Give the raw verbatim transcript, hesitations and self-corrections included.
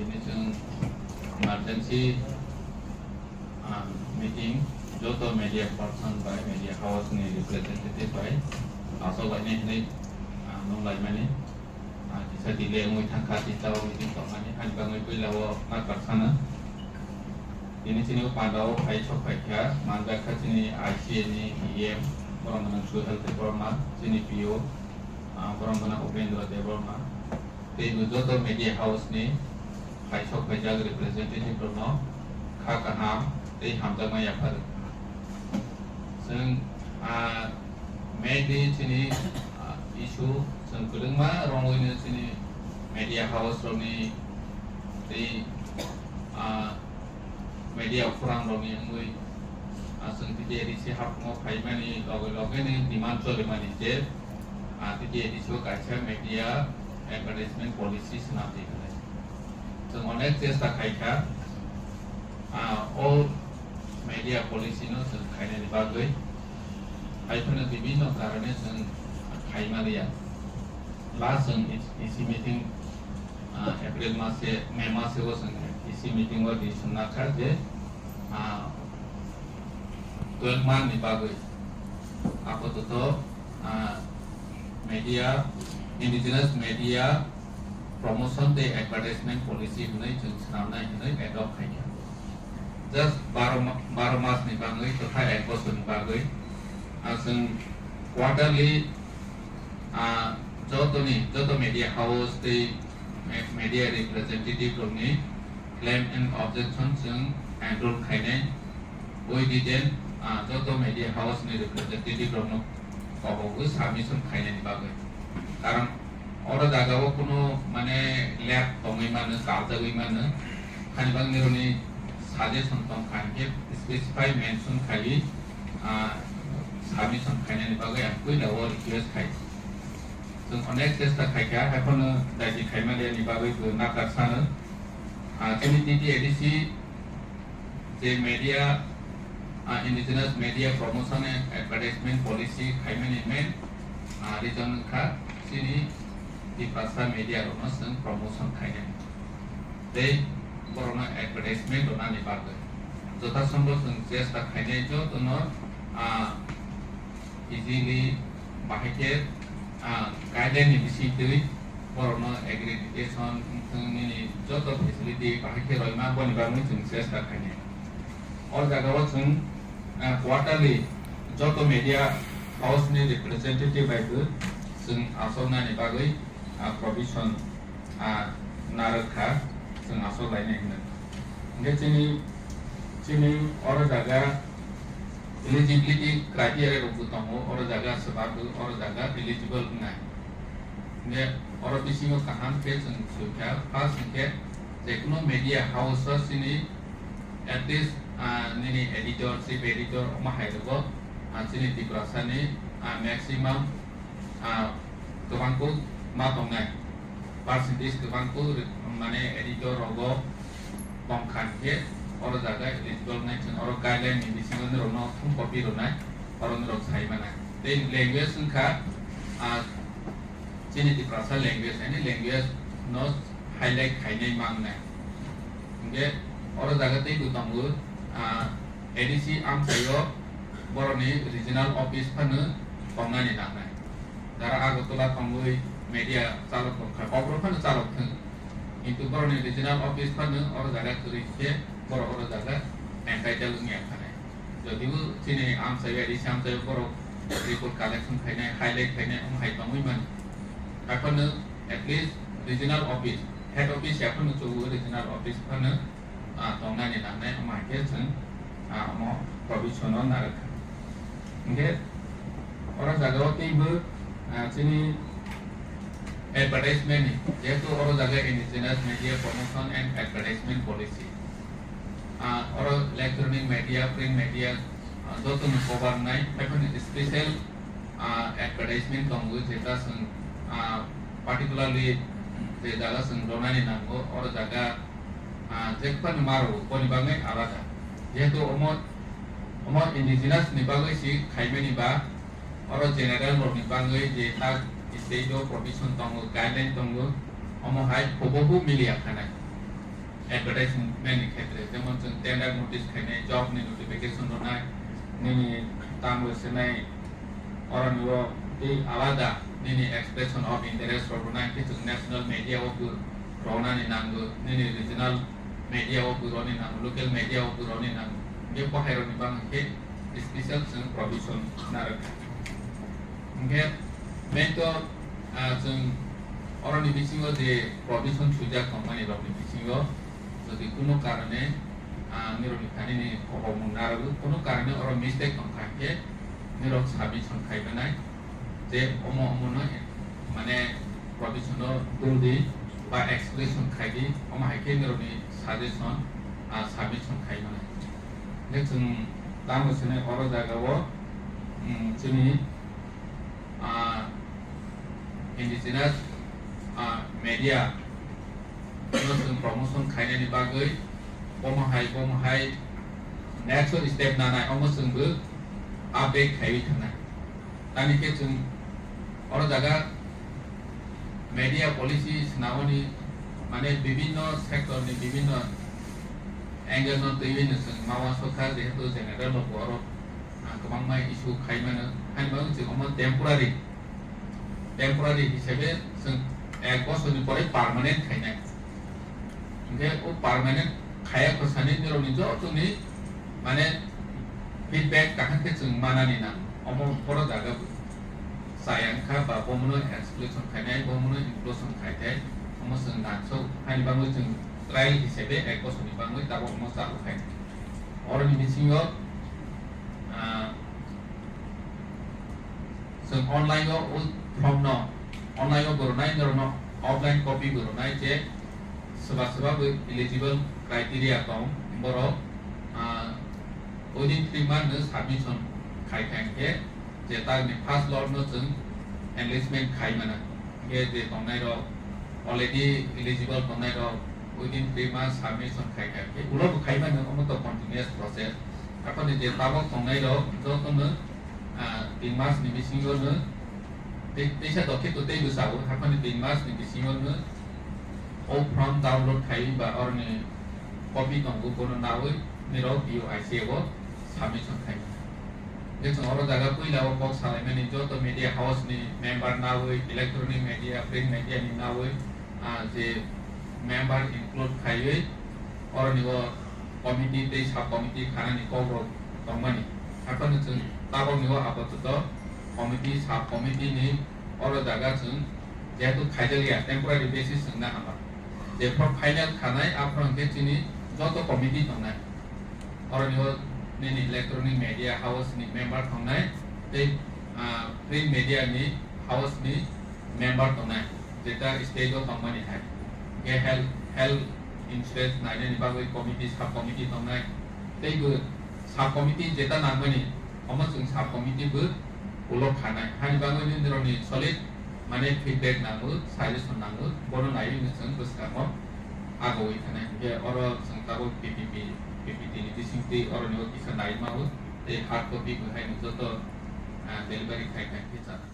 Tini chwng emergency, ah, meeting, joto media person bai, media house ni representative bai, aswk lainai hinwi, ah, nung laimani, ah, kisa delay wngwi thangkha, tinta o meeting tongmani, ani bagwi puila o nakar sana. Tini chini o panda o phai sok phai kha, manjak kha chini I C A ni E M, borok no Suhel Debbarma, chini P O, ah, borok no Upendra Debbarma. Tei bo joto media house ni phaisok phaijak representative rokno kha kaham tei hamjakma yaphar. Chwng, ah, maybe chini, ah, issue chwng kwbangma rongwi no chini media house rokni tei, ah, media khorang rokni wngwi, ah, chwng T T A D C haphuno phaimani loge loge ni demand cholimani je, ah, T T A D C o kaisa media advertisement policy swnam di hwnwi. Chwng onek chesta khaikha, ah, o media policy no chwng khainani bagwi, haiphano bibhinno karone chwng khaimaliya. Last chwng E C meeting, ah, April mase, May mase o chwng E C meeting o decision nakha je, ah, twelve month ni bagwi apatot, ah, media, indigenous media promotion tei advertisement policy hwnwi chwng swnamnai hwnwi adopt khaikha. Just baro ma-, baro mas ni bagwi totha ek bosor ni bagwi, ah, chwng quarterly, ah, jotoni, joto media house tei me-, media representative rokni claim and objection chwng enroll khainai. Oi detail, ah, joto media house ni representative rokno kobogwi submission khainani bagwi. Karon oro jaga o kuno mane lab tongwi mano, kaljagwi mano. Hani bagwi nirokni suggestion tong kha, hinkhe specify mention khaiwi, ah, submission khainani bagwi ang puila o request khai. Chwng onek chesta khaikha, haiphano daiti khaimaliani bagwi bo nakar sano. Ah, chini T T A D C je media, ah, indigenous media promotion and advertisement policy khaimani main, ah, reason wngkha chini Tiprasa media rokno chwng promotion khainani tei borokno advertisement rwnani bagwi jothasombo chwng chesta khainai jotono, ah, easily bahai khe, ah, guideline ni bisingtwi borokno accreditation wngthung nini joto facility bahai khe roima boni bagwi chwng chesta khainai. O jaga o chwng, ah, quarterly joto media house ni representative bai bo chwng achoknani bagwi, ah, provision, ah, narwk kha, chwng achok lainai hwnwi. Hwnkhe chini, chini oro jaga eligibility criteria rok bo tongo, oro jaga swbak bo, oro jaga eligible wngnai. Hwnkhe oro bisingo kaham khe chwng soi kha, first hwnkhe jekunu media house o chini at least, ah, nini editor, chief editor omo hai rogo, ah, chini Tiprasa ni, ah, maximum, ah, kwbang kuk ma tongnai, percentage kwbang kuk ri-, mane editor rogo tong kha khe oro jaga eligible wngnai chwng oro guideline ni bisingo norokno thum copy rwnai, oro norok sai manai. Tei language wngkha, ah, chini Tiprasa language, ani language no highlight khainai mangnai. Hwnkhe oro jaga tei bo tongo, ah, A D C amchaio borokni regional office phano tongnani nangnai. Jara Agartala tongwi media chalok tongkha, kok rok phano chalok thung. Kintu borokni regional office phano oro jaga kwrwi khe borok oro jaga entitled wngya khanai. Jodibo chini amchaio, A D C amchaio borok report collection khainai, highlight khainai, omo hai tongwi mano. Haiphano at least regional office, head office ya phano chugo regional office phano, ah, tongnani nangnai, omo hai khe chwng, ah, omo provision o narwk kha. Hwnkhe oro jaga o teibo, ah, chini advertisement ni, jehetu oro jaga indigenous media promotion and advertisement policy. Ah, oro electronic media, print media, ah, joto no cover nai, haiphano special, ah, advertisement tongo, jeta chwng, ah, particularly je jaga chwng ronani nango, oro jaga, ah, jephano ma rwo, boni bagwi alada. Jehetu omo, omo indigenous ni bagwi si khaimani ba, oro general rokni bagwi je tak state o provision tongo, guideline tongo, omo hai hubuhu miliya khanai. advertisement ni khetre, jemon chwng tender notice khainai, job ni notification rwnai, nini tamo senai, oroni o tei alada nini expression of interest rok rwnai, khe chwng national media o bo rwnani nango, nini regional media o bo rwnani nango, local media o bo rwnani nango, hwnkhe bohairokni bagwi khe special chwng provision narwkha. Hwnkhe main to, ah, chwng oroni bisingo je provision swijak tongmani rokni bisingo jodi kuno karone, ah, nirokni thani ni kobokmung narwgo, kuno karone oro mistake tongkha hwnkhe nirok submission khaimanai je omo omono mane provision o dul di ba exclusion khai di, omo hai khe nirokni suggestion, ah, submission khaimanai. Hwnkhe chwng tamo swnai oro jaga o, mm, chini, ah, indigenous, ah, media no chwng promotion khainani bagwi bomo hai, bomo hai next step nanai, omo chwngbo update khaiwi thangnai. Tamni khe chwng oro jaga media policy swnamani, mane, bibinno sector ni bibinno angle no twiwi no chwng ma uansukha, jehetu general rok bo oro, ah, kwbangma issue khai mano, haini bagwi chwng omo temporary, temporary hisabe chwng ek bosorni pore permanent khainai. Hwnkhe o permanent khaya kwsani nirokni jotoni, mane, feedback kaham khe chwng manani nang. Omo oro jaga bo chaya wngkha ba bomono exclusion khainai, bomono inclusion khaithai, omo chwng nangsuk. Haini bagwi chwng trial hisabe ek bosorni bagwi tabok omo chalu khainai. Oroni bisingo, ah, chwng online o o form no, online o bo rwnai, norokno offline copy bo rwnai je swba swba bo eligible criteria tong borok, ah, within three month no submission khai khai khe je tarni first lot no chwng enlistment khai mana. Hwnkhe je tongnai rok, already eligible tongnai rok within three months submission khai khai khe ulo bo khai mano, omo to continuous process. Aphani je tabok tongnai rok jotono, ah, tin mas ni bisingo no tei, teisa dokhe to tei bwsao, aphani tin mas ni bisingo no o form download khai ba oroni copy tongo, bono nawi nirok D O I C A o submission khai. Hwnkhe chwng oro jaga puila o kok salaimani joto media house ni member nawi, electronic media, print media ni nawi, ah, je member include khaiwi oroni o committee tei sub committee khanani kok rok tongmani. Haphano chwng tabok ni o apatot committee, sub committee ni oro jaga chwng jehetu khaijakya temporary basis chwng na hama. Jephru final khanai aphru hwnkhe chini joto committee tongnai. Oroni o nini electronic media house ni member tongnai tei, ah, print media ni house ni member tongnai, jeta state o tongmani hai. Hwnkhe health, health insurance nainani bagwi committee, sub committee tongnai. Tei bo sub committee jeta nangmani, omo chwng sub committee bo ulo khanai. Hani bagwi nini rokni solid mane feedback nango, suggestion nango, bono naiwi no chwng bwskango agowi thanai. Hwnkhe oro chwng tabuk P P P, P P T ni bisingtwi oroni o kisa naiwi mao, tei hard copy bo haino joto, ah, delivery khai khai khe chana.